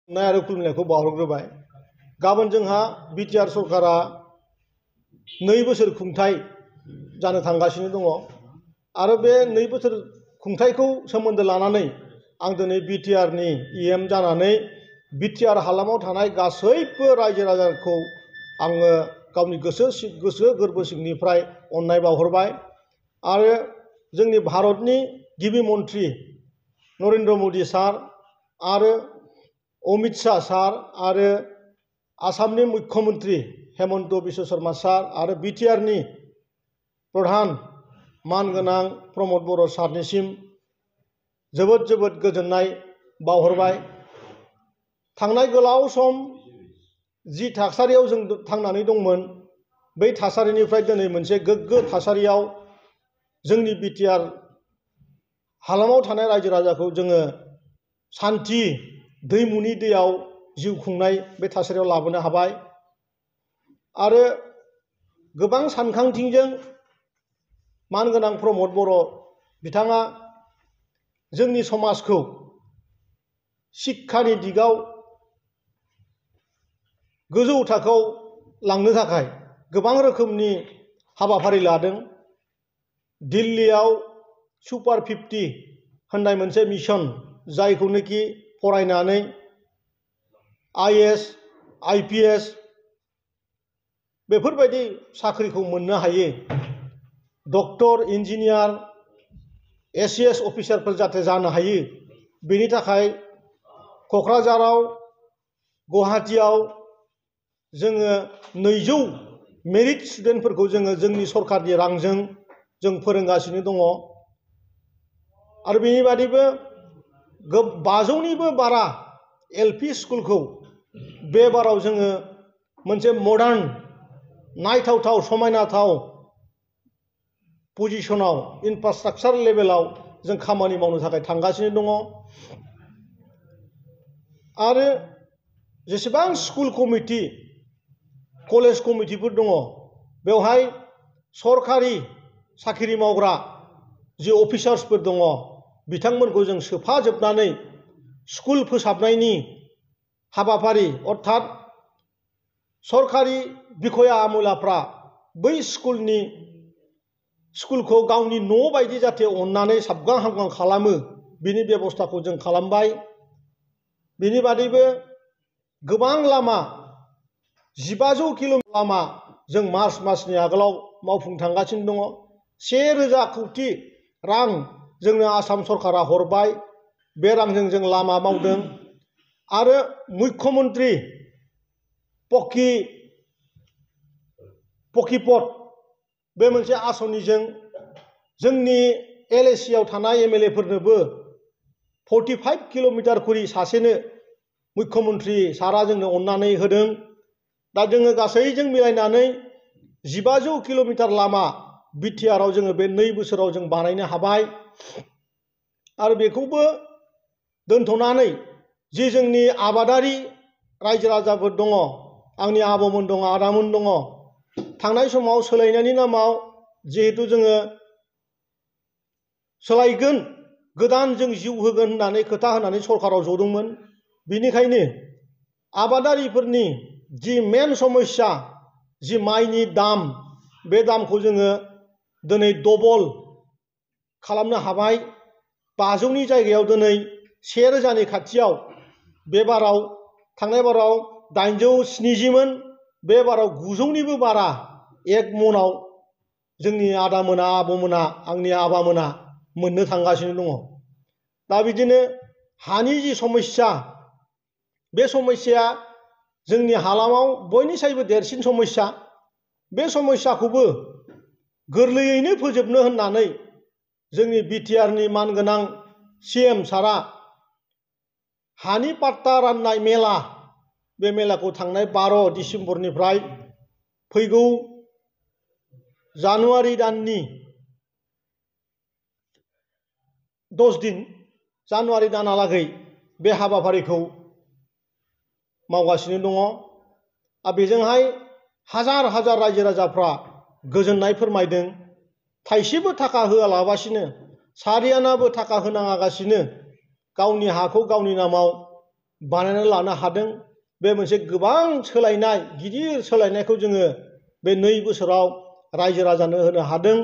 आरो खुलुमनायखौ बावहरग्रोबाय। गाबोन जोंहा बिटिआर सरकारा 2 बोसोर खुंथाय जानो थांगासिनो दङ आरो बे 2 बोसोर खुंथायखौ सोमोन्दो लानानै आं दिनै बिटिआरनि इएम जानानै बिटिआर हालामाव थानाय गासैबो रायजो राजाखौ आङो गावनि गोसो गोरबो सिंनिफ्राय अननाय बावहरबाय आरो जोंनि भारतनि गिबि मन्त्रि नरेन्द्र मदि सार आरो अमित शाह सार आरो आसामनि मुख्यमन्त्रि हेमन्त बिश्व शर्मा सार आरो बिटिआरनि प्रधान मानगोनां प्रमद बर' सारनिसिम जोबोद गोजोननाय बावहरबाय। थांनाय गोलाव सम जि थासारियाव जों थांनानै दंमोन बै थासारिनिफ्राय दिनै मोनसे गोग्गो थासारियाव जोंनि बिटिआर हालामाव थानाय रायजो राजाखौ जोङो सान्थि दैमुनि दैयाव जिउ खुंनाय बे थासारियाव लाबोनो हाबाय आरो गोबां सानखांथिजों मानगोनां प्रमद बर' बिथाङा जोंनि समाजखौ शिक्षानि दिगाव गोजौ थाखोआव लांनो थाखाय गोबां रोखोमनि हाबाफारि लादों। दिल्लीयाव सुपार 50 होननाय मोनसे मिशन जायखौनोखि फरायनानै आईएएस आईपीएस बेफोरबायदि साख्रिखौ मोननो हायो। डक्टर इन्जिनियार एसीएस अफिसारफोर जाहाथे जानो हायो बेनि थाखाय क'क्राझाराव गुवाहाटीयाव जोङो 200 मेरिट स्टुडेन्टफोरखौ जोङो जोंनि सरकारनि रांजों जों फोरोंगासिनो दङ आरो बेनि बादैबो 500निबो बारा एलपि स्कुलखौ बे बाराव जोङो मोनसे मडार्न नायथावथाव समायनाथाव पजिशनाव इनफ्रास्ट्राक्चार लेभेलाव जों खामानि मावनो थाखाय थांगासिनो दङ आरो जेसेबां स्कुल कमिटि कलेज कमिटिफोर दङ बेवहाय सरकारि साख्रि मावग्रा जि अफिसार्सफोर दङ बिथांमोनखौ जों सोफाजोबनानै स्कुल फोसाबनायनि हाबाफारि अर्थात सरकारि बिखया आमोलाफ्रा बै स्कुलखौ गावनि न' बायदि जाहाथे अननानै साबगां हामगां खालामो बिनि बेबस्थाखौ जों खालामबाय। बिनि बादैबो गोबां लामा 1500 किल'मिटार लामा जों मार्च मासनि आगोलाव मावफुं थांगासिनो दङ। 1000 कौटि रां जोंनो आसाम सरकारा हरबाय बे रांजों जों लामा मावदों आरो मुख्यमन्त्रि पकिपथ बे मोनसे आसनिजों जोंनि एलएसियाव थानाय एमएलएफोरनोबो 45 किल'मिटार खरि सासेनो मुख्यमन्त्रि सारा जोंनो अननानै होदों। दा जोङो गासैजों मिलायनानै 1500 किल'मिटार लामा बिटिआराव जोङो बे 2 बोसोराव जों बानायनो हाबाय आरो बेखौबो दोनथ'नानै जि जोंनि आबादारि रायजो राजाफोर दङ आंनि आबौमोन दङ आदामोन दङ थांनाय समाव सोलायनायनि नामाव जिहेतु जोङो सोलायगोन गोदान जों जिउ होगोन होननानै खोथा होनानै सरकाराव जदोंमोन। बिनिखायनो आबादारिफोरनि जि मेन समस्या जि माइनि दाम बे दामखौ जोङो दिनै डबल खालामनो हाबाय। 500नि जायगायाव दिनै 1000नि खाथियाव बे बाराव थांनाय बाराव 870मोन बे बाराव 900निबो बारा 1 मनाव जोंनि आदामोना आबौमोना आंनि आबामोना मोननो थांगासिनो दङ। दा बिदिनो हानि जि समस्या बे समस्याया जोंनि हालामाव बयनिसायबो देरसिन समस्या बे समस्याखौबो गोरलैयैनो फोजोबनो होननानै जोंनि बिटिआरनि मानगोनां सीएम सारा हानि पाट्टा राननाय मेला बे मेलाखौ थांनाय 12 डिसेम्बरनिफ्राय फैगौ जानुवारि दाननि 10 दिन जानुवारि दानालागै बे हाबाफारिखौ मावगासिनो दङ आरो बेजोंहाय हाजार रायजो राजाफ्रा गोजोननाय फोरमायदों। थाइसेबो थाखा होआलाबासिनो सारियानाबो थाखा होनाङागासिनो गावनि हाखौ गावनि नामाव बानायना लानो हादों। बे मोनसे गोबां सोलायनाय गिदिर सोलायनायखौ जोङो बे 2 बोसोराव रायजो राजानो होनो हादों।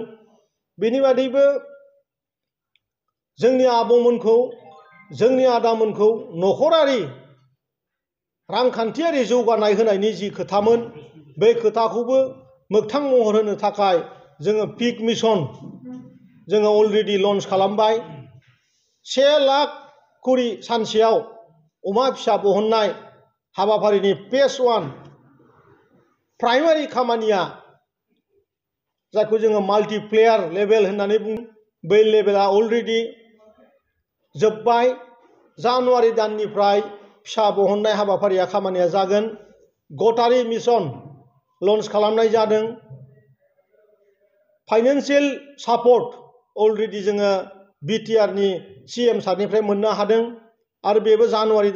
बेनि बादैबो जोंनि आबौमोनखौ जोंनि आदामोनखौ नखरारि रांखान्थियारि जौगानाय होनायनि जि खोथामोन बे खोथाखौबो मोगथां महर होनो थाखाय जोङो पिग मिशन जोङो अलरेडि लन्च खालामबाय। 1 लाख करि सानसेयाव अमा फिसा बहननाय हाबाफारिनि फेज 1 प्राइमारि खामानिया जायखौ जोङो माल्टिप्लेयार लेभेल होननानै बुङो बै लेभेला अलरेडि जोब्बाय। जानुवारि दाननिफ्राय फिसा बहननाय हाबाफारिया खामानिया जागोन। गटारि मिशन लन्च खालामनाय जादों। फाइनान्सियेल सापर्ट अलरेडि जोङो बिटिआरनि CM सारनिफ्राय मोननो हादों आरो बेबो जानुवारि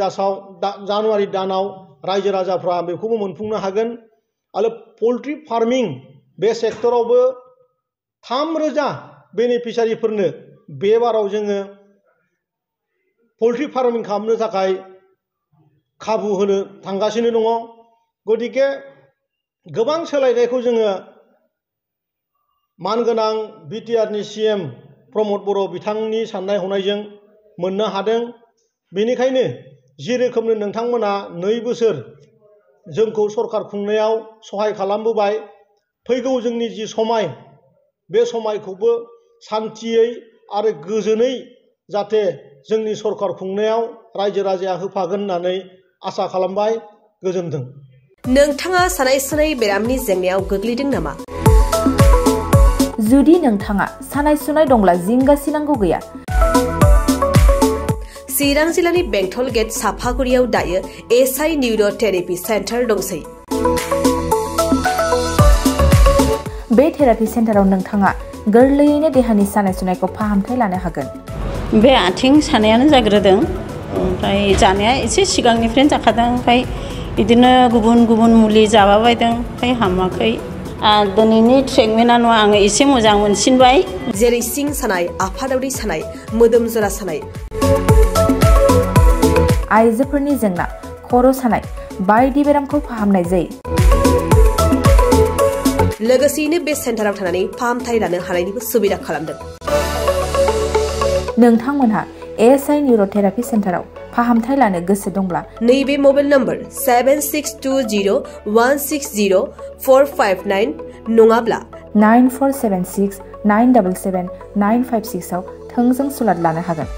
दानाव रायजो राजाफ्रा बेखौबो मोनफुंनो हागोन। आरो पल्ट्रि फार्मिं बे सेक्टरावबो 3,000 बेनिफिसियारिफोरनो बे बाराव जोङो पल्ट्रि फार्मिं खालामनो थाखाय खाबु होनो थांगासिनो दङ। गतिके गोबां सोलायनायखौ जोङो मानगोनां बिटिआरनि CM प्रमद बर' बिथांनि साननाय हनायजों मोननो हादों। बेनिखायनो जि रोखोमनो नोंथांमोना 2 बोसोर जोंखौ सरकार खुंनायाव सहाय खालामबोबाय, फैगौ जोंनि जि समाय बे समायखौबो सान्थियै आरो गोजोनै जाहाथे जोंनि सरकार खुंनायाव रायजो राजाया होफागोन होननानै आसा खालामबाय। गोजोन्थों। नोंथाङा सानाय सुनाय बेरामनि जेंनायाव गोग्लैदों नामा? जुदि नोंथाङा सानाय सुनाय दंब्ला जिंगा सिनांगौ गैया। चिरां जिल्लानि बेंटल गेट साफागुरियाव दायो SI निउर' थेरापि सेन्टार दंसै। बे थेरापि सेन्टाराव नोंथाङा गोरलैयैनो देहानि सानाय सुनायखौ फाहामथाय लानो हागोन। बे आथिं सानायानो जाग्रोदों, ओमफ्राय जानाया एसे सिगांनिफ्रायनो जाखादों, ओमफ्राय बिदिनो गुबुन गुबुन मुलि जाबाबायदों, ओमफ्राय हामाखै। दिनैनि ट्रिटमेन्टआ आङो एसे मोजां मोनसिनबाय। जेरै सिं सानाय, आफादावरि सानाय, मोदोम जरा सानाय, आइजोफोरनि जेंना, खर' सानाय बायदि बेरामखौ फाहामनाय जायो। लोगोसेयैनो बे सेन्टाराव थानानै फाहामथाय लानो हानायनिबो सुबिदा खालामदों। नोंथांमोनहा SI निउर' थेरापि सेन्टाराव फाहामथाय लानो गोसो दंब्ला नैबे मबाइल नम्बर 7620160459 नङाब्ला 9476977956 आव थोंजों सुलाद लानो हागोन।